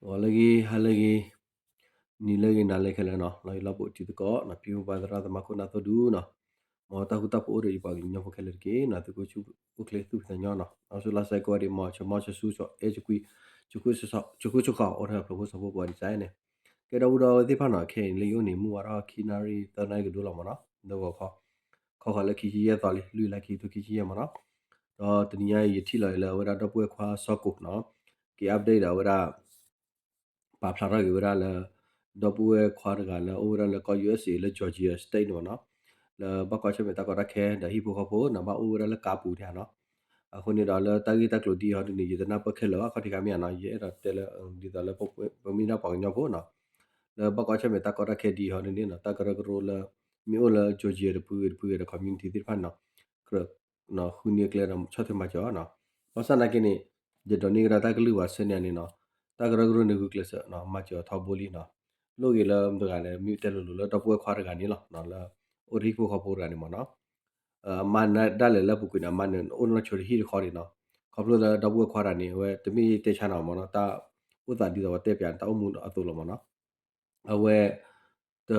ဂီၤလၢအဂ့ၤ ဟါလၢအဂ့ၤ နံၤလၢအဂ့ၤ နၤလၢအဂ့ၤခဲလၢာ်နီၤ, လီၤယံၤလီၤဘူးတံၤသကိးနီၤ, ဖံဖိပၢ်သရၣ်သမါခိၣ်နၢ်သိဒူနီၤ, မ်တၢ်ဃူတၢ်ဖိးအိၣ်ဒီးယပှၤကညီဖိခဲလၢာ်တက့ၢ်နီၤ, သုကအိၣ်ဆူၣ်အိၣ်ချ့သူၣ်ဖှံသးညီနီၤ, အီဆူၣ်လါစဲကိးဂၤဒဲး မ်ဆၢမီဆၢဆူ အဲၣ်ဆူခွံ ဆူခိၣ်ဆူၣ်ခီ အိၣ်ထဲဖျိးဖိစီၤဖိပှၤဒ်စဲန့ၣ်, ကဲဒီပုၢ်ဒီဝဲၢ်သ့ၣ်တဖၣ်နီၤ, ခဲအံၤလၢယအိၣ်န့ၣ် မုၢ်ဝါထီၣ်ခံနၣ်ရံၣ်သၢနၣ်ရံၣ်ကဒိလီၤမ့ၢ်နီၤ, ဒီးဂီၤခီ ခီဃီလၢခံဆံယဲၢ်သီလံ, လွံၢ်လါခံကထိခံဆံယဲၢ်မ့ၢ်နီၤ, ဒီးတနံၤညါအံၤ ယထံၣ်လီၤအံၤလၢအဝဲဒၣ်ဒီပုၢ်ဝဲၢ်ခွါစီၤကိၣ်နီၤ, က့ၤ update ဒီးအဝဲဒၣ် ပာ်ဖျါထီၣ်က့ၤဝဲဒၣ်လၢ ဒီပုၢ်ဝဲၢ်ခွါတဂၤလၢအိၣ်ဝဲဒၣ်လၢကီၢ် ယူအက်စ့ လၢ Georgia State န့ၣ်မ့ၢ်နီၤ, လၢဘၣ်ကွၢ်ဆၢၣ်မဲာ်တၢ်ကီတၢ်ခဲ ဒီးဟံၣ်ဖိဃီဖိန့ၣ် ဘၣ်အိၣ်ဝဲဒၣ်လၢကါပူၤန့ၣ်နီၤ, အဃိန့ၣ်ဒီးလၢတၢ်ဂ့ၢ်တၢ်ကျိၤဒ်အံၤဟီဒ်န့ၣ် ယတနၢ်ပၢၢ်ခဲလၢာ်ဘၣ်, ခီၣ်ထံးခါမ့ၢ်ဧါနီၤ, ယအဲၣ်ဒိးတဲလၢ ဒ်သိးလၢ ပမ့ၢ်ဒၣ်ပှၤကညီဖိနီၤ, လၢဘၣ်ကွၢ်ဆၢၣ်မဲာ်တၢ်ကီတၢ်ခဲဒ်အံၤဟီဒ်န့ၣ်နီၤ, တၢ်ကရၢကရိလၢ မ့ၢ်အိၣ်လၢ Georgia တဖုဂ့ၤတဖုဂ့ၤဒီး community သ့ၣ်တဖၣ်န့ၣ်နီၤ, ကြၢး ဃုန့ၢ်ကျဲဒီးဆီၣ်ထွဲမၤစၢၤအီၤနီၤ, ဘၣ်ဆၣ်သနာ်က့န့ၣ် ယဒိးန့ၢ်ကဒါတၢ်ကလုၢ်ဘၣ်ဆၢန့ၣ်န့ၣ်နီၤ, တၢ်ကရၢကရိန့ၣ် ဂုာ်ကျဲးစၢးနီၤ, မၤစၢၤအီၤထီဘိလံနီၤ, လိၣ်ဂ့ၤလၢတဂၤန့ၣ် မ့ၢ်တဲလိၤလိၤလၢဒီပုၢ်ဝဲၢ်ခွါတဂၤန့ၣ်လီၤ, လၢ အိၣ်တဟံၣ်ဖိဃီဖိတဂၤန့ၣ်မ့ၢ်နီၤ, အမါဒၣ်လဲာ်လၢပူၤကွံာ်န့ၣ် အမါန့ၣ်အိၣ်နီၢ်ဆိတဟံၣ်တခီဒံးနီၤ, ခီဖျိလၢဒီပုၢ်ဝဲၢ်ခွါတဂၤန့ၣ် အဝဲတမ့ၢ်တဲဆါနီၤမ့ၢ်နီၤ, တၢ်အိၣ်သးဒ်သိးပှၤတဲပၠးန့ၣ် တၢ်အိၣ်မူအသိးလီၤမ့ၢ်နီၤ, အဝဲ တ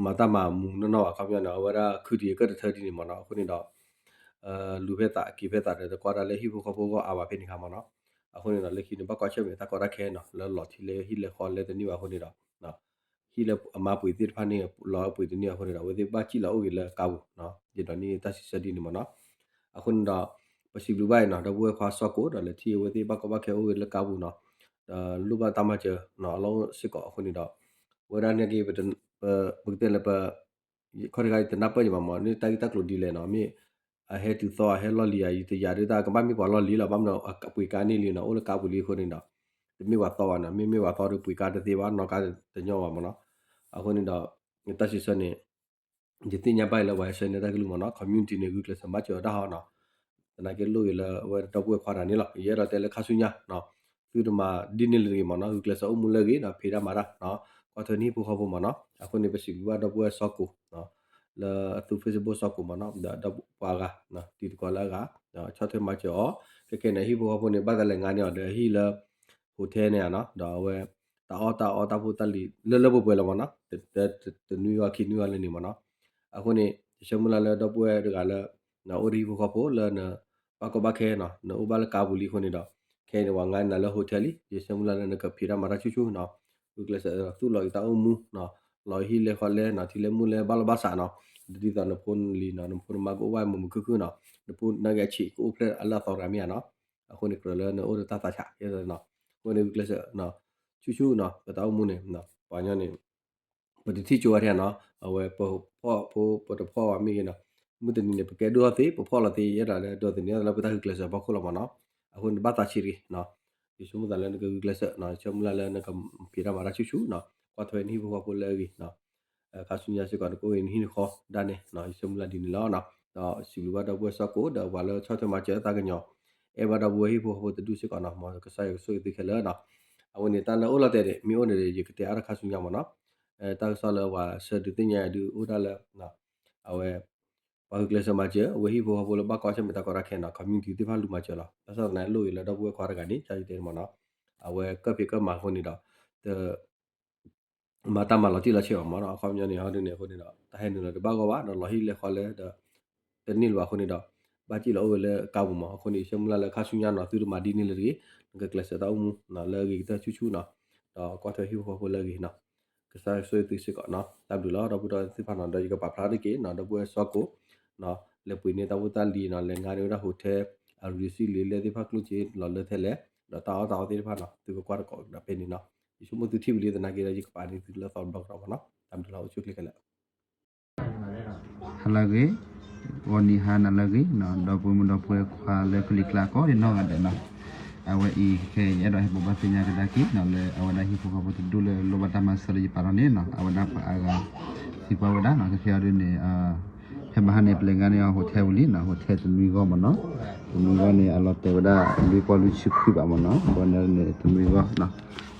မၤတၢ်မၤမူနီၢ်နီၢ်ဘၣ်, ခီပညီန့ၣ် အဝဲဒၣ်ခုတံၤကၢၢ်တထၢဒ်န့ၣ်မ့ၢ်နီၤ, အဃိန့ၣ်ဒီး လူၤဖဲသးက့ၤဖဲသးဒီး တကွၢ်တၢ်လၢဟံၣ်ဖိဃီဖိဂီၢ်အါဘၣ်ဖဲန့ၣ်ခါမ့ၢ်နီၤ, အဃိန့ၣ်ဒီး လၢခံန့ၣ်ဘၣ်ကွၢ်ဆၢၣ်မဲာ်တၢ်ကီတၢ်ခဲနီၤ, လၢလီၤထံလၢဟံၣ်လဲၤဃီလဲၤတန့ၢ်ဘၣ်အဃိန့ၣ်ဒီး ဟံၣ်လၢအမါပှ့ၤသ့ၣ်တဖၣ်န့ၣ် လီၤပှ့ၤတန့ၢ်အဃိန့ၣ်ဒီး အဝဲသ့ၣ်ဘၣ်စံၣ်လီၤအိၣ်ဂ့ၤလၢကါပူၤ, ယဒိးန့ၢ်တၢ်စံးဆၢဒ်န့ၣ်မ့ၢ်နီၤ, အဃိန့ၣ်ဒီး ပစံးဘျုးဘၣ်အံၤနီၤ, ဒီပုၢ်ဝဲၢ်ခွါစီၤကိၣ်ဒီး လဲၤထံၣ်အဝဲသ့ၣ်ဘၣ်ကီဘၣ်ခဲအိၣ်ဂ့ၤလၢကါပူၤနီၤ, ဒီးလိၣ်ဘၣ်တၢ်မၤစၢၤနီၤ အလီၢ်အိၣ်စ့ၢ်ကီးအဃိန့ၣ်ဒီး ဝဲဒၣ်န့ၣ်က့ၤ ပကတဲလၢပ ခီၣ်ထံးခါအံၤတနၢ်ပၢၢ်ယံၤဘၣ်မ့ၢ် န့ၣ်တၢ်ဂ့ၢ်တၢ်ကျိၤဒ်လဲၣ်နီၤ, မ့ၢ်အဟဲတုၤသီအဟဲလီၢ်လံၤဧါ, ယတယာ်ဒ်တၢ်ကဘၣ်မ့ၢ်ပှၤလီၢ်လံၤလီၤ, ဘၣ်မနုၤအပှ့ၤကါန့ၢ်လံနီၤ, အိၣ်လၢကါပူၤလံအဃိန့ၣ်ဒီး တမ့ၢ်ပှၤသီဘၣ်နီၤ, မ့မ့ၢ်ပှၤသီဒီးပှ့ၤကါတသ့ဘၣ်, နီၣ်ကါတညီဘၣ်မ့ၢ်နီၤ, အဃိန့ၣ်ဒီး တၢ်စံးဆၢန့ၣ် ယသ့ၣ်ညါဘၣ်အံၤလၢပှၤဟဲဆှၢန့ၢ်တၢ်ကလုၢ်မ့ၢ်နီၤ, community န့ၣ် ဂုာ်ကျဲးစၢးမၤစၢၤအီၤတၢ်ဟီနီၤ, သနာ်က့လိၣ်ဂ့ၤလၢအဝဲဒီပုၢ်ဝဲၢ်ခွါတဂၤန့ၣ်လီၤ, ယအဲၣ်ဒိးတဲလၢခါဆူညါ သုတမၤဒ်န့ၣ်လၢၤတဂ့ၤမ့ၢ်နီၤ, ဂုာ်ကျဲးစၢးအိၣ်မူလၢအဂ့ၤဒီး ဖံးတၢ်မၤတၢ် ကွၢ်ထွဲန့ၢ်ဟံၣ်ဖိဃီဖိမ့ၢ်နီၤ, အဃိန့ၣ်ပစံးဘျုးဘၣ်ဒီပုၢ်ဝဲၢ်စီၤကိၣ် လၢအသူ Facebook စီၤကိၣ်မ့ၢ်နီၤ, ဒီးပှၤအဂၤ တံၤသကိးလၢအဂၤ ဆီၣ်ထွဲမၤစၢၤအီၤ, ခဲကဲန့ၣ် ဟံၣ်ဖိဃီဖိန့ၣ် ဘၣ်သးလဲၤငါန့ၢ်အီၤဒီးဟံၣ်လၢ hotel န့ၣ်ဧါနီၤ, ဒီးအဝဲ တၢ်အီၣ်တၢ်အီတၢ်ဖိတၢ်လံၤလၢလၢပှဲၤပှဲၤလီၤမ့ၢ်နီၤ, တနွံဂီၢ်ခံနွံဂီၢ်လၢန့ၣ်မ့ၢ်နီၤ, အဃိန့ၣ် ယဆၢမုၢ်လၢ်လၢဒီပုၢ်ဝဲၢ်တဂၤလၢ အိၣ်တဟံၣ်ဖိဃီဖိလၢန ဘၣ်ကီဘၣ်ခဲနီၤ, နအိၣ်ဘၣ်လၢကါပူၤလံအဃိန့ၣ်ဒီး ခဲအံၤန့ၣ် ပှၤငါန့ၢ်နၤလၢ hotel လံ, ယဆၢမုၢ်လၢ်လၢနကဖံးတၢ်မၤတၢ်ဆူၣ်ဆူၣ်နီၤ, ဂုာ်ကျဲးစၢးသူၣ်လီၤက့ၤတၢ်အိၣ်မူနီၤ, လီၤဟံၣ်လဲၤဃီလဲၤနီၤ, ထံလဲၢ်မုၢ်လဲၢ်ဘၣ်လီၤဘၣ်စးနီၤ, ဒ်သိးနဖိနလံၤနီၤ, နဖိနမါကအိၣ်ဘၣ်မုာ်မုာ်ခုၣ်ခုၣ်နီၤ, နဖိနဂဲၤဆံးကအိၣ်ဖျဲၣ်အလၢအသီတဂၤမ့ၢ်ဧါနီၤ, အဃိန့ၣ်ကြၢးလၢနအိၣ်ဒီးတၢ်သးဆးနီၤ, အဃိန့ၣ်ဂုာ်ကျဲးစၢး ဆူၣ်ဆူၣ်နီၤ, ပတၢ်အိၣ်မူန့ၣ် ပှၤကညီန့ၣ် ပတထံၣ်ကၠိဝဲထဲနီၤ, အဝဲပဖီၣ်ဖိပတဖီၣ်ဘၣ်မ့ၢ်ဂ့ၤနီၤ, မုၢ်တနံၤန့ၣ် ပကဲဒိၣ်ထီၣ်သ့ ပဖီၣ်လီၤသ့ ယအဲၣ်ဒိးလၢဒိးသန့ၤလၢပတၢ်ဂုာ်ကျဲးစၢးဖီခိၣ်လီၤမ့ၢ်နီၤ, အဃိန့ၣ်ဘၣ်သးဆံးတဂ့ၤနီၤ, ယဆိကမိၣ်သးလၢနကဂုာ်ကျဲးစၢးနီၤ, ယဆၢမုၢ်လၢ်လၢနကဖံးတၢ်မၤတၢ်ဆူၣ်ဆူၣ်နီၤ, ကွၢ်ထွဲန့ၢ်ဟံၣ်ဖိဃီဖိလၢအဂ့ၤနီၤ, ခါဆူညါစ့ၢ်ကီး နကအိၣ်ဂ့ၤနဟံၣ်နဃီဒၣ်နဲနီၤ, ယဆၢမုၢ်လၢ်ဒ်န့ၣ်လီၤနီၤ, ဒီးစံးဘျုးဘၣ်ဒီပုၢ်ဝဲၢ်စီၤကိၣ် ဒီးပှၤလၢဆီၣ်ထွဲမၤစၢၤသးကညီၤ, အဲၣ်ဘၣ်ဒီပုၢ်ဝဲၢ်ဟံၣ်ဖိဃီဖိတဒူၣ်စ့ၢ်ကီးနီၤ, မ်ကစၢ်ယွၤကဆိၣ်ဂ့ၤသုခဲလၢာ်နီၤ, အဝဲန့ၣ်တၢ်လၢအိၣ်လီၤတဲာ်န့ၣ် မ့ၢ်အိၣ်န့ၣ် ယကတဲအါထီၣ်ခါဆူညါမ့ၢ်နီၤ, တၢ်ကစီၣ်လၢပှၤဆှၢဒုးသ့ၣ်ညါဒုးအိၣ်ဒၣ်လၢ အဝဲ ပှၤဂုာ်ကျဲးစၢးမၤစၢၤ အဝဲဟံၣ်ဖိဃီဖိလၢဘၣ်ကွၢ်ဆၢၣ်မဲာ်တၢ်ကီတၢ်ခဲနီၤ, community သ့ၣ်တဖၣ်လူၤမၤစၢၤလီၤ, ဘၣ်ဆၣ်သနာ်က့လိၣ်ဂ့ၤလၢဒီပုၢ်ဝဲၢ်ခွါတဂၤန့ၣ် ကၢ်ယတဲမ့ၢ်နီၤ, အဝဲကၢၢ်ဖံးကၢၢ်မၤအဃိန့ၣ်ဒီး တ မၤတၢ်မၤလီၤတံၢ်လီၤဆဲးဘၣ်မ့ၢ်နီၤ, အခီပညီန့ၣ် ဟီဒ်န့ၣ်အဃိန့ၣ်ဒီး တၢ်ဟဲနုာ်လီၤတဘၣ်ဂီၢ်ဘၣ်ဒီး လီၤဟံၣ်လဲၤဃီလဲၤဒီး တန့ၢ်လၢၤဘၣ်အဃိန့ၣ်ဒီး ဘၣ်စံၣ်လီၤအိၣ်ဝဲလၢကါပူၤမ့ၢ်, အဃိန့ၣ် ယဆၢမုၢ်လၢ်လၢခါဆူညါနီၤ သုတမၤဒ်န့ၣ်လၢၤတဂ့ၤ, နကကျဲးစၢးတၢ်အိၣ်မူလၢအဂ့ၤကတၢၢ်ဆူၣ်ဆူၣ်နီၤ, ဒီးကွၢ်ထွဲဟံၣ်ဖိဃီဖိလၢအဂ့ၤနီၤ, ကစၢ်ဆိၣ်ဂ့ၤသုစ့ၢ်ကီးနီၤ, တၢ်ဘျုးလီၤ ဒီပုၢ်ဒီဝဲၢ်သ့ၣ်တဖၣ်နီၤ, ဒီးယကပာ်ဖျါထီၣ်တက့ၢ်နီၤ ဒီပုၢ်ဝဲၢ်စီၤကိၣ် လဲၤပှ့ၤန့ၢ်တၢ်ဖိတၢ်လံၤနီၤ, လဲၤငါန့ၢ်ဝဲဒၣ် hotel အ receipt လံာ်လဲၢ်သ့ၣ်တဖၣ်ကျိၣ်စ့လီၤလၢထဲလဲၣ်, ဒီးတၢ်အီၣ်တၢ်အီသ့ၣ်တဖၣ်နီၤ သုကကွၢ်တကိးဒီးဖဲန့ၣ်နီၤ, ယဆိကမိၣ်သုထံၣ်ဝံၤလံသနာ်က့ဒီး ယကပာ်န့ၢ်သုလၢသီတဘျီကဒီးမ့ၢ်နီၤ, တၢ်ဘျုးလီၤ အိၣ်ဆူၣ်ချ့ခဲလၢာ် ဟါလၢအဂ့ၤ, ဂီၤနံၤဟါနၤလၢအဂ့ၤနီၤ, ဒီပုၢ်ဝဲၢ်မုၣ်ဒီပုၢ်ဝဲၢ်ခွါလၢကလံၤကျါကိးဒံနီၢ်ဂၤဒဲးနီၤ, အဝဲအံၤခဲအံၤယအဲၣ်ဒိးဟဲဘိးဘၣ်သ့ၣ်ညါကဒါက့ၤနီၤ လၢအဝဲဒၣ်ဟံၣ်ဖိဃီဖိတဒူၣ်လၢလိၣ်ဘၣ်တၢ်မၤစၢၤလၢယပာ်ထီၣ်န့ၣ်နီၤ, အဝဲဒၣ်ပှၤအါဂၤ သံကွၢ်ဝဲဒၣ်နီၤ, ခဲခဲအံၤဒ်န့ၣ် ဖဲမဟါန့ၣ် ပလဲၤငါန့ၢ်အီၤ hotel ဝံၤလံနီၤ, hotel တနွံဂီၢ်မ့ၢ်နီၤ, တနွံဂီၢ်န့ၣ် အလီၤတဲာ်ဝဲဒၣ် လွံၢ်ပီၢ်လွံၢ်ဆံခွံဘးမ့ၢ်နီၤ, ဘီန့ၣ်န့ၣ် တနွံဂီၢ်နီၤ,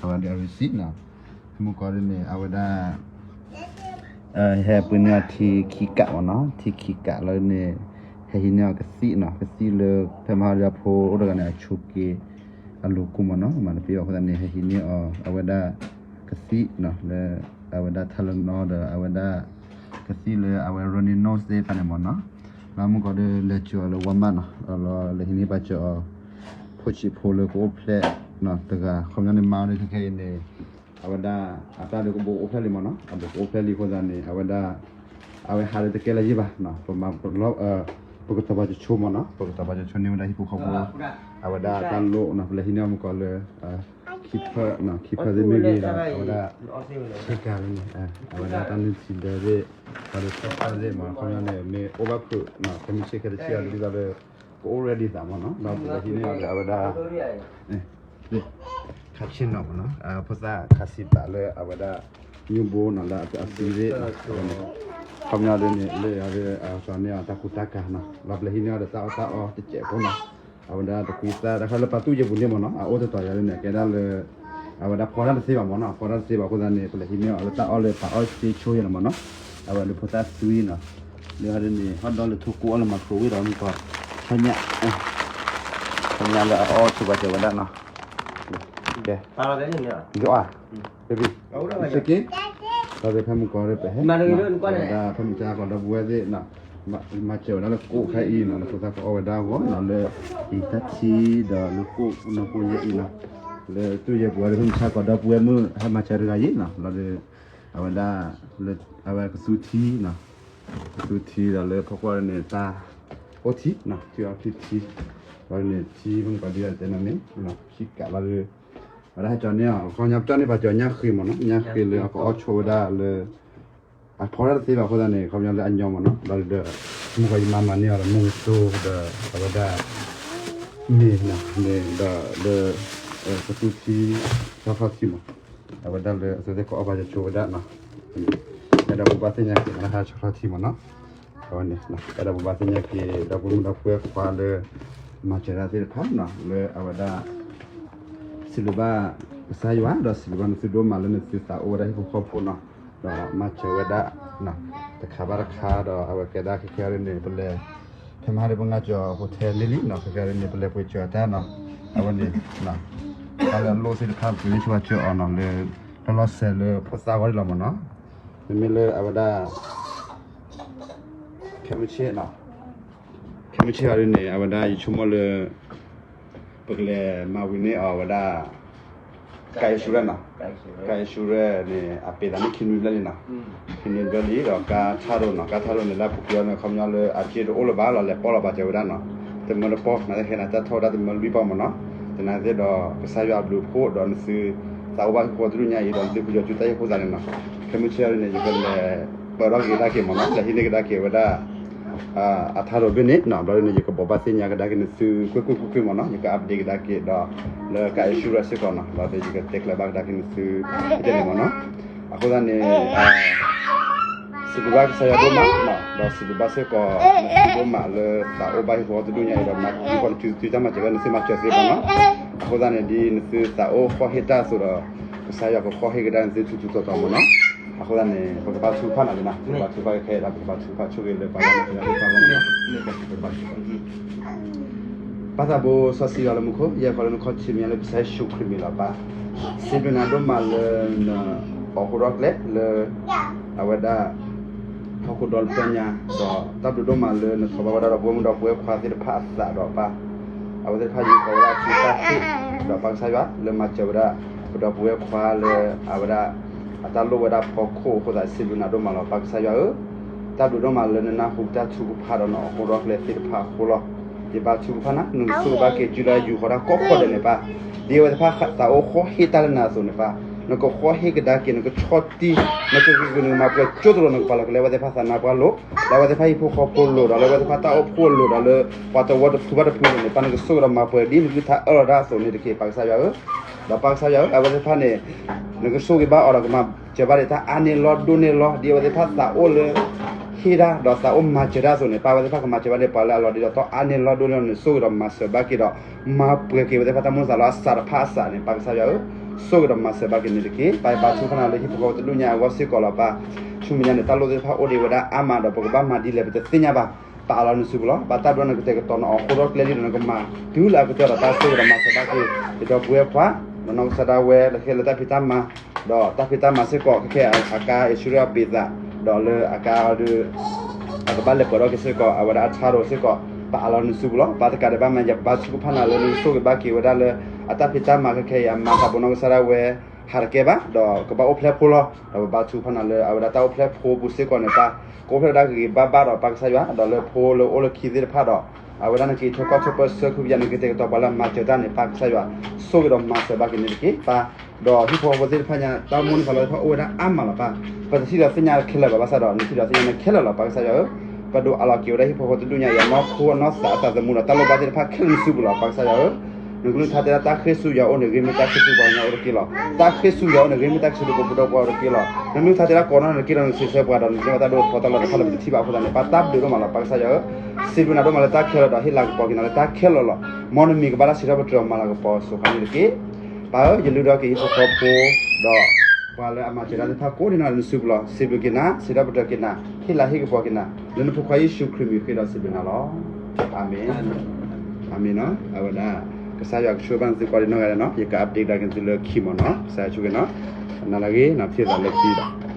အဝဲဒၣ် receipt နီၤ, မုၢ်ကီၢ်ဒ်န့ၣ် အဝဲဒၣ် ဟဲပှ့ၤန့ၢ်အီၤထံခံကးမ့ၢ်နီၤ, ထံခံကးလီၤန့ၣ် ဟဲဟံးန့ၢ်အီၤကသံၣ်နီၤ, ကသံၣ်လၢဖဲမဟါဒီးအဖိအိၣ်တဂၤန့ၣ် အဆိးက့ၤ အလိၤကိၢ်မ့ၢ်နီၤ မၤတပ့ၢ်ဘၣ်အဃိသတးန့ၣ် ဟဲဟံးန့ၢ်အီၤ အဝဲဒၣ် ကသံၣ်နီၤ လၢ အဝဲဒၣ် Tylenol ဒီး အဝဲဒၣ် ကသံၣ်လၢအဝဲ runny nose သ့ၣ်တဖၣ်န့ၣ်မ့ၢ်နီၤ. လၢမုၢ်ကီၤဒီး လဲၤစၢၤအီၤလၢ Walmart နီၤ ဒီးလီၤလဲၤဟံးန့ၢ်ပာ်စၢၤအီၤ ဖိဆံးဖိလၢကအိၣ်ဖျဲၣ်နီၤ တဂၤ ခီပညီန့ၣ် မါအီၤဒီးခဲခဲအံၤန့ၣ် အဝဲဒၣ် အတၢ်ဒီးကဘိးအိၣ်ဖျဲၣ်လံမ့ၢ်နီၤ အဘိးကအိၣ်ဖျဲၣ်လံအဃိသတးန့ၣ် အဝဲဒၣ် အဝဲဟးဒီးတကဲလၢၤယ့ၢ်ဘၣ်နီၤ ပမၤ ပကတီၤပာ်စၢၤဆိမ့ၢ်နီၤ ပကတီၤပာ်စၢၤဆိန့ၢ်ဝဲဒၣ်ဟံၣ်ဖိဃီဖိ အဝဲဒၣ်တၢ်လိၣ်နီၤ ပလဲၤဟံးန့ၢ်အီၤမုၢ်ကီၤလၢ ခံဖၢၣ်နီၤ ခံဖၢၣ်သ့ၣ်မ့ၢ်ဂ့ၤဒီး အဝဲဒၣ် ဆ့ကၤန့ၣ် အဝဲဒၣ်တၢ်နုၢ်ထံဒၢသ့ၣ် ဒီးတၢ်ဖၢၣ်သ့ၣ်မ့ၢ် ခီပညီန့ၣ် မ့ၢ်အိၣ်ဘၣ်ဖုးနီၤ ခဲမုၢ်ဆ့ၣ်ခဲတဆံအီၤဒ်သိးလၢ ကအိၣ် ready သးမ့ၢ်နီၤ ဒီးပလဲၤဟံးန့ၢ်အီၤဒီးအဝဲဒၣ် ခါဆ့ၣ်နီၤမ့ၢ်နီၤ ဖိသၣ်ခါဆံးပာ်လၢအဝဲဒၣ် ညူဘိနီၤ လၢအသံသ့ၣ် ခီပညီဒ်န့ၣ် လၢအဝဲဒၣ် ကတီၤန့ၢ်အီၤတၢ်ကူတၢ်ကၤနီၤ ဒီးပလဲၤဟံးန့ၢ်အီၤဒီးတၢ်အီၣ်တၢ်အီတစဲးဖိနီၤ အဝဲဒၣ်တကူသၣ်တၢ်ခါလၢပာ်သူၣ်ယဲၢ်ပူၤန့ၣ်မ့ၢ်နီၤ အအိၣ်တတီၤယၤဒ်န့ၣ် ကဲဒၣ်လၢ အဝဲဒၣ်ဖီတၢ်တသ့ဘၣ်မ့ၢ်နီၤ ဖီတၢ်တသ့ဘၣ်အဃိသတးန့ၣ် ပလဲၤဟံးန့ၢ်အီၤလၢတၢ်အီၣ်လၢပာ်အီၣ်စ့ဆိယဲၢ်န့ၣ်မ့ၢ်နီၤ အဝဲဒၣ်ဖိသၣ်သွံနီၤ လၢအဒ်န့ၣ် ဟီၣ်ဒီလၢထိကိးအီၣ်လၢမၤဖျိးဝံၤဒီးမုၢ်ကီၤ ခီညၣ် ခီညၣ်လၢအအီၣ်ဆိပာ်စၢၤဝဲဒၣ်နီၤ ကဲ ယွၤ baby စ့က့ ဒီးဖဲမုၢ်ကီၤဒီးပဟဲ ဝဲဒၣ်ဖဲမုၢ်ကီၤဒီပုၢ်ဝဲၢ်သ့ၣ်နီၤ မၤစၢၤဝဲဒၣ်လၢကိၣ်ခါအံၤနီၤ လၢဖိသၣ်ကအီၣ်ဝဲဒၣ်အဂီၢ်နီၤ လၢအံၤတၢ်ထံဒီးလၢကိၣ်နီၢ်ကိၣ်ယဲၢ်အံၤနီၤ လၢသူၣ်ယဲၢ်ပူၤဒီးဖဲမုၢ်ဆါကီၤဒီပုၢ်ဝဲၢ်မုၣ် ဟဲမၤစၢၤတဂၤယံၤနီၤ လီၤဒီး အဝဲဒၣ် လၢ အဝဲကသူထံနီၤ ကသူထံဒီးလၢဖီကွၢ်န့ၣ် တၢ်အိၣ်ထံနီၤ ထံအီထံထံ လီၤန့ၣ်ထံမုၢ်ကီၤဒ်တဲနီၤန့ၣ် ထံကးလီၤဒီး ဝဲဒၣ်ဟဲကၠီန့ၢ်အီၤ ခီပညီပကၠီန့ၢ်ပာ်စၢၤညၣ်ဃ့မ့ၢ်နီၤ ညၣ်ဃ့လၢအကအီၣ်ဆိဝဲဒၣ်လၢ အဖီတၢ်တသ့ဘၣ်အဃိသတးန့ၣ် ခီပညီလၢအညီမ့ၢ်နီၤ ဒီး မုၢ်ကီၤယမါမၤန့ၢ်အီၤဒီးမုၢ်ကတိၤဒီး အဝဲဒၣ် မ့ၢ်နီၤ မ့ၢ်ဒီးလၢ ကသူထံ ဆီထီၣ်ထံမ့ၢ် အဝဲဒၣ်လၢအဝဲသ့ၣ်ကအီၣ်ပာ်စၢၤဆိဝဲဒၣ်နီၤ အဲၣ်ဒိးဘိးဘၣ်သ့ၣ်ညါက့ၤ မနဟါဆီထီၣ်ထံမ့ၢ်နီၤ အဝဲန့ၣ် အဲၣ်ဒိးဘိးဘၣ်သ့ၣ်ညါက့ၤ ဒီပုၢ်မုၣ်ဒီပုၢ်ဝဲၢ်ခွါလၢ မၤစၢၤတၢ်သ့ၣ်တဖၣ်နီၤ လၢအဝဲဒၣ် စံးဘျုးဘၣ်ကစၢ်ယွၤ ဒီးစံးဘျုးဘၣ်နသုဒိၣ်မးလၢနသုသးအိၣ်ဝဲဒၣ်ဟံၣ်ဖိဃီဖိနီၤ ဒီးမၤစၢၤဝဲဒၣ် တခါဘၣ်တခါဒီးအဝဲကဲဒၣ်ခဲခဲအံၤန့ၣ် ပလဲၤ ဖဲမဟါဒီးပငါကၠီၤ hotel န့ၣ်လံနီၤ ခဲခဲအံၤန့ၣ် ပလဲၤပှ့ၤစၢၤတၢ်နီၤ အဝဲန့ၣ် တၢ်လၢအလိၣ်သ့ၣ်တဖၣ် ပှ့ၤန့ၢ်ဆိပာ်စၢၤအီၤနီၤ လၢ လီၤလီၤဆဲးလၢဖိသၣ်ဂီၢ်ဒ်လီၤမ့ၢ်နီၤ မ့မ့ၢ်လၢအဝဲဒၣ် ခဲမုၢ်ဆ့ၣ်နီၤ ခဲမုၢ်ဆ့ၣ်အီၤဒ်န့ၣ် အဝဲဒၣ်ယဆိကမိၣ်လၢ ပကလဲၤမၤဝံၤန့ၢ်အီၤဝဲဒၣ် car insurance နီၤ car insurance န့ၣ် အပ့ၤသးန့ၣ်ခံနွံဘျဲၣ်လံနီၤ ခံနွံဘျဲၣ်လံဒီး ကါထါဒိၣ်နီၤ ကါထါဒိၣ်န့ၣ် လၢအပူၤကွံာ်အီၤန့ၣ် ခီပညီလၢအစ့တအိၣ်လၢၤဘၣ်လီၤ လဲၤပီၣ်လီၤပာ်စၢၤဝဲဒၣ်နီၤ တမၢတပီၢ် နာ်သက့ နတၢ်ထီၣ်ဝဲဒၣ်တမၢလွံၢ်ပီၢ်မ့ၢ်နီၤ သနာ်က့ဒီး ကစၢ်ယွၤအဘျုးအဖှိၣ်ဒီးနသု သးအိၣ်ဘၣ်ဟံၣ်ဖိဃီဖိတဒူၣ်ညါအံၤဒီး နသုပယီၤကၠူတၢ်ဟ့ၣ်အဃိသတးန့ၣ်နီၤ ခဲမုၢ်ဆ့ၣ်အီၤဒ်န့ၣ် ယကလဲၤပၢၢ်ထီၣ်က့ၤကဒါက့ၤမ့ၢ်နီၤ လဲၤဟံးန့ၢ်ကဒါက့ၤဝဲဒၣ် အထါဒိၣ်ဘ့ၣ်န့ၣ်နီၤ ဘျီဒ်န့ၣ် ယကဘိးဘၣ်သ့ၣ်ညါကဒါက့ၤနသု ကွ့ၢ်ကွ့ၢ်ကွ့ၢ်ကွ့ၢ်မ့ၢ်နီၤ ယက update ကဒါက့ၤဒီး လၢ car insurance စ့ၢ်ကီးနီၤ ဘျီဒ်ယကတဲကျၢၤဘၣ်ကဒါက့ၤနသု ကတဲန့ၣ်မ့ၢ်နီၤ အဃိသတးန့ၣ် စံးဘျုးဘၣ်ကစၢ်ယွၤဒိၣ်မးနီၤ ဒီးစံးဘျုးဘၣ်စ့ၢ်ကီး နသုဒိၣ်မးလၢသးအိၣ်ဘၣ်ဟံၣ်ဖိဃီဖိတဒူၣ်ညါအံၤဒီး မၤသံကွၢ်နသုတၢ်မၤစၢၤလၢနသုမၤစၢၤသ့မ့ၢ်နီၤ အဃိသတးန့ၣ် ဒ်နသုသးအိၣ်ဃီၣ်ဟ့ၣ်တၢ်အသိးဒီး ကစၢ်ယွၤကဃီၣ်ဟ့ၣ်ကဒါနသုထူထူတီတီမ့ၢ်နီၤ အဃိသတးန့ၣ် ပကဘါထုကဖၣ်နၤလံနီၤ ပကဘါထုကဖၣ်ခဲခဲဒီး ပကဘါထုကဖၣ်ဆိၣ်ဂ့ၤလၢပှၤလၢနသုပၢ်ကီၢ်မ့ၢ်နီၤ ပၢ်သးဘိစီဆှံယွၤလၢမူခိၣ် ယဲၢ်ကီးလၢနခီၣ်ထံးမဲာ်ညါလၢကစၢ်ယ့ၣ်ၡူးခရံာ်မံၤလီၤပၢ်, စံးဘျုးနၤဒိၣ်မးလၢနအိၣ်ဃိဒီးကျဲလၢ အဝဲဒၣ် ဟီၣ်ခိၣ်ဒီတဖျၢၣ်ညါ, ဒီးတၢ်ဘျုးဒိၣ်မးလၢနထီၣ်ဘၣ်ဝဲဒၣ်ဒီပုၢ်ဝဲၢ်မုၣ်ဒီပုၢ်ဝဲၢ်ခွါသ့ၣ်တဖၣ်အသးဒီးပၢ်, အဝဲသ့ၣ်တဖၣ်ယူၢ်ဃီၤဝဲဒၣ်အစုတၢ်ဟ့ၣ်, ဒီးပၢ်ကစၢ်ယွၤလၢမၤစၢၤဝဲဒၣ် ပဒီပုၢ်ဝဲၢ်ခွါလၢ အဝဲဒၣ် အတၢ်လိၣ်ဝဲဒၣ်ဖီခိၣ်အဃိသတး စံးဘျုးနၤဒိၣ်မးလီၤ ပၢ်ကစၢ်ယွၤဧၢ, တၢ်ဘျုးဒိၣ်မးလၢနနၢ်ဟူပတၢ်ထုကဖၣ်ဒီးနအိၣ်ဃိဒီးကျဲသ့ၣ်တဖၣ်အဃိလီၤ. ယဘါထုကဖၣ်နၤ နကဆိၣ်ဂ့ၤဘၣ်က့ၤ ကၠူလၢယူၢ်ဃီၤတၢ်ကိးခီဒဲးန့ၣ်ပၢ်, ဒ်အဝဲသ့ၣ်တဖၣ်သးအိၣ်ဃီၣ်ဟ့ၣ်တၢ်လၢနၤအသိးန့ၣ်ပၢ်, နကဃီၣ်ဟ့ၣ်ကဒါက့ၤ နကဆီၣ်တံၢ် နကဂ့ၤဂ့ၤ နကမၤပှဲၤကၠိတရိး နကပာ်လီၤကလဲ အဝဲသ့ၣ်တဖၣ်သးနါပှၢ်လိၤ, ဒီးအဝဲသ့ၣ်တဖၣ်ဟံၣ်ဖိဃီဖိလိၤ ဒီးလၢအဝဲသ့ၣ်တဖၣ်တၢ်အိၣ်ဖှိၣ်အလိၤ ဒီးလၢပှၤတဝၢတဖုဘၣ်တဖုအလိၤန့ၣ် ပၢ်နကဆိၣ်ဂ့ၤဒီးမၤပှဲၤ ဒ်နကလုၢ်ကထါအၢၣ်လီၤတၢ်အသိးန့ၣ်တက့ၢ် ပၢ်ကစၢ်ယွၤဧၢ, ဒီးပၢ်ကစၢ်ယွၤဧၢ အဝဲသ့ၣ်တဖၣ်န့ၣ် နကဆိၣ်ဂ့ၤဘၣ်အီၤဒီးကမၤစၢၤဘၣ်ဒံးတၢ်အါန့ၢ်လီၤဒိၣ်န့ၢ်လီၤ ဒ်အဝဲသ့ၣ်တဖၣ်သးအိၣ်လၢ ဟ့ၣ်တၢ် ဒီးသးအိၣ်မၤစၢၤတၢ်အသိးန့ၣ် ပၢ်အဝဲသ့ၣ်တဖၣ်ကမၤစၢၤဘၣ်ဒံးပှၤလၢအလီၤဒ်ဒီးတီအါန့ၢ်လီၤဒိၣ်န့ၢ်လီၤန့ၣ် ဆိၣ်ဂ့ၤဒီးမၤစၢၤဘၣ်က့ၤဒီး မၤပှဲၤက့ၤအဝဲသ့ၣ်တဖၣ်တၢ်မိၣ်သးလီၤအသးတဖၣ်အသးန့ၣ် ပၢ်ကစၢ်ယွၤဧၢ, ဆိၣ်ဂ့ၤဒီးမၤစၢၤဘၣ်က့ၤန့ၣ်တက့ၢ်. ပၢ်ယဘါထုကဖၣ်နၤလၢဟံၣ်ဖိဃီဖိတဒူၣ်ညါအဂီၢ်စ့ၢ်ကီးလီၤပၢ်, ဆူမဲာ်ညါန့ၣ် တၢ်လိၣ်သ့ၣ်တဖၣ်အိၣ်ဒံးဝဲဒၣ်အါမးဒီး ပကဘၣ်မၤဒ်လဲၣ်ပတသ့ၣ်ညါဘၣ် ပာ်အလီၤနစုပူၤလီၤ. ဘၣ်တၢ်ဘျီနကတဲာ်ကတီၤနအီၤဃိဒီးကျဲဒ်ဒီးနကမၤ တုၤလၢအကတၢၢ်ဒီးတၢ်ဆိၣ်ဂ့ၤဒီးမၤစၢၤဘၣ်က့ၤ ယဒီပုၢ်ဝဲၢ်ခွါ ဒီးနီၢ်ကစၢ်ဒၣ်ဝဲလၢဃဲလၢတၢ်ဖံးတၢ်မၤ ဒီးတၢ်ဖံးတၢ်မၤစ့ၢ်ကီး ခဲခဲအကါ အ့ၣ်ဆူရၢအပ့ၤသး ဒီးလၢအကါအီၤဒီး အကဘၣ်လဲၤပှဲၤထီၣ်က့ၤစ့ၢ်ကီး အဝဲဒၣ်အဆါဒီးစ့ၢ်ကီး ပာ်အလီၤနစုပူၤလီၤ. ဘၣ်တကးဒံးဘၣ်မ့ၢ် ယကဘါထုကဖၣ်နၤလၢနကဆိၣ်ဂ့ၤဘၣ်က့ၤဝဲဒၣ်လၢ အတၢ်ဖံးတၢ်မၤခဲခဲအံၤ အမၤသးဘိနီၢ်ကစၢ်ဒၣ်ဝဲ ဟးတကဲဘၣ် ဒီးကဘၣ်အိၣ်ဖျဲၣ်ဖိလီၤ. ဒီးပဘါထုကဖၣ်နၤလၢအဝဲဒၣ်တၢ်အိၣ်ဖျဲၣ်ဖိပူၤစ့ၢ်ကီးန့ၣ် ပၢ် ကအိၣ်ဖျဲၣ်ဝဲဒၣ်ဂ့ၤဂ့ၤဘၣ်ဘၣ်ဒီးပၢ်ကစၢ်ယွၤ ဒီးလၢဖိလၢအိၣ်လၢခံသ့ၣ်တဖၣ်ဒီး အဝဲဒၣ်နက့ၤထၢကီၢ်ဆၢပၢဆှၢ ခုပယါနက့ၤတဲာ်ကတီၤပှၤလၢအမၤစၢၤတၢ်န့ၣ် ပၢ်ကစၢ်ယွၤ ဆိၣ်ဂ့ၤဒီးမၤစၢၤဘၣ်က့ၤန့ၣ်တက့ၢ် ပၢ် ဒီးဟံၣ်ဖိဃီဖိသ့ၣ်တဖၣ်ညါ တၢ်အိၣ်မူန့ၣ်သးလီတဖၣ်အိၣ်ဝဲဒၣ်အါမးလီၤ ပၢ် ပတထံၣ်ဒီးသ့ၣ်ညါခဲလၢာ်ဘၣ် ဘၣ်ဆၣ်ဒီး နထံၣ်ဒီးသ့ၣ်ညါန့ၣ်ခဲလၢာ်လီၤ ပၢ်ကစၢ်ယွၤဧၢ ပဒိးအးလီၤက့ၤဝဲဒၣ်ဟံၣ်ဖိဃီဖိတဒူၣ်ညါအံၤ အနီၢ်ခိအနီၢ်သးအသးသမူဒီးတၢ်လိၣ်ဘၣ်သ့ၣ်တဖၣ်ခဲလၢာ်နစုပူၤလီၤ ပၢ်ကစၢ်ယွၤဧၢ နကလုၢ်ကထါတဲဒၣ်တၢ်ဃ့ၢ်ဆူယွၤအအိၣ်န့ၣ် ဂ့ၤမ့ၢ်တၢ်ဃ့ၢ်ဆူပှၤကညီအိၣ်တက့ၢ်လီၤ. တၢ်ဃ့ၢ်ဆူယွၤအအိၣ်န့ၣ် ဂ့ၤမ့ၢ်တၢ်ဃ့ၢ်ဆူဒူၣ်ဖိထၢဖိအိၣ်တက့ၢ်လီၤ. နကလုၢ်ကထါတဲဒၣ်ကိးနီၢ်န့ၣ်တက့ၢ်လီၤ နကစံးဆၢပှၤဒီး နကဲထီၣ်တၢ်ဒိၣ်ထီတၢ်လီၢ်တဖၣ်လၢပတထံၣ်ဘၣ်အဃိသတးန့ၣ် ပၢ်တၢ်ဘျုးဒိၣ်မးလီၤ ပၢ်ကစၢ်ယွၤဧၢ, စံးဘျုးနၤဒိၣ်မးလၢတၢ်ခဲလၢာ်ဒီးဟ့ၣ်လၤကပီၤက့ၤနၤလၢတၢ်ခဲလၢာ်လီၤ. မ်နမံၤကဘၣ်တၢ်စံးထီၣ်ပတြၢၤမၤလၤကပီၤစိၤဃၣ်န့ၣ်တက့ၢ် ပၢ်ဧၢ, ယလုၢ်ထီၣ်က့ၤဟံၣ်ဖိဃီဖိ ဒီးပှၤလၢအမၤစၢၤတၢ်သ့ၣ်တဖၣ်ကိးဒံနီၢ်ဂၤဒဲးနစုပူၤလီၤ. စံးဘျုးက့ၤနၤ, စံးထီၣ်ပတြၢၤက့ၤနၤ, ဟ့ၣ်လၤဟ့ၣ်ကပီၤက့ၤနၤ, လၢနဖိခွါယ့ၣ်ၡူးခရံာ်မံၤဃ့ဒီးစံးဘျုးနၤလီၤ. အၤမ့ၣ်. အၤမ့ၣ်နီၤ. အဝဲဒၣ် ကစၢ်ယွၤကဆိၣ်ဂ့ၤဘၣ်နသုကိးဒံနီၢ်ဂၤဒဲးနီၤ, ယက update ကဒါက့ၤသုလၢခံမ့ၢ်နီၤ, ကစၢ်ယွၤဆိၣ်ဂ့ၤနီၤ, နၤလၢအဂ့ၤနီၤ, ပထံၣ်သးလၢခံဒီး